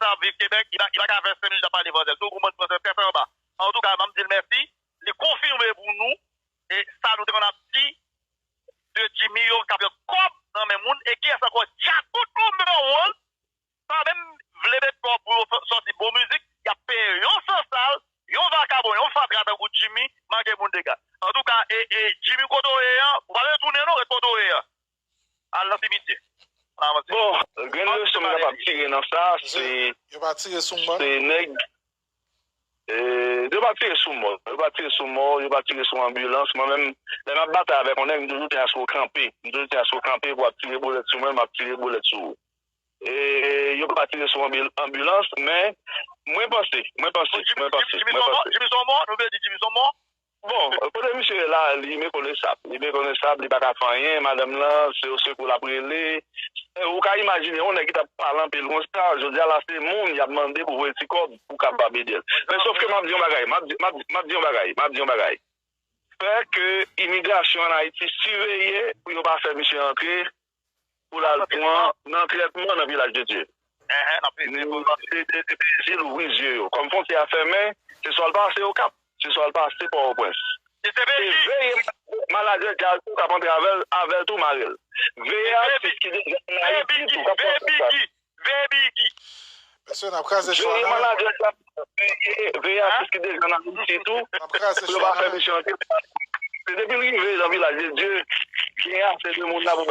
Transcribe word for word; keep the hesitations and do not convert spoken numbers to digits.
sa ap viv Kebèk, li pa, li pa ka fè senk minit ap pale fransè. Tou goumen fransè trè trè anba. Antouka, m ap di l mèsi. Li konfime pou nou e sa nou te konn ap di de Jimmy yo k ap pran kòb nan men moun e kiyès ankò? Djakout Romero. Pa menm vle met kòb pou yo sòti bon mizik, y ap peye yon sansal, yon vakabon, yon fatra tankou Jimmy, manke moun dega. Antouka, e, e, Jimmy kote w ye an, ou pa retounen non, ret kote w ye an. Al nan simityè. Ann avanse. Bon, grenn leson m kapab tire nan sa, se, yo pa tire sou mòn. Se nèg, e, yo pa tire sou mòn, yo pa tire sou mòn, yo pa tire sou anbilans. Mwen menm, lè m ap batay avèk yon nèg, m toujou tyen asou kanpe. M toujou tyen asou kanpe pou ap tire bolèt sou mwen, m ap tire bolèt sou ou. E, yo pa tire sou anbil-, anbilans, men mwen panse, mwen panse, mwen panse, mwen panse. Jimmy Son mò, nou vle di Jimmy Son mò? Bon, kote misye ye la, li mekonesab. Li mekonesab, li pa ka fè anyen. Madanm lan, se osekou l ap rele. E, ou ka imajine, yon nèg ki t ap pale anpil konsa, jodi a la, se moun y ap mande pou voye ti kòb pou kapab ede l. Men sòf ke m ap di yon bagay, m ap di, m ap di, m ap di yon bagay, m ap di yon bagay. Fè ke imigrasyon ann Ayiti siveye pou yo pa fè misye antre pou l al pran nan trètman nan Vilaj de Dye. Enhen, n ap vini pou nou. Se, se, se pezi l ouvri zye yo. Kòm fwontyè a fèmen, se swa l pase Okap, se swa l pase Pòtoprens. E veye manadjè djaz tou k ap antre avè l, avè l tou mare l. Veye atis ki deja ann Ayiti tou k ap pran kontak. Veye Biggie. Mesye, n ap kraze swa nou. Veye manadjè djaz, veye, veye atis ki deja ann Ayiti tou pou yo pa fè misye antre. Se depi l rive nan Vilaj de Dye, gen ase de moun la pou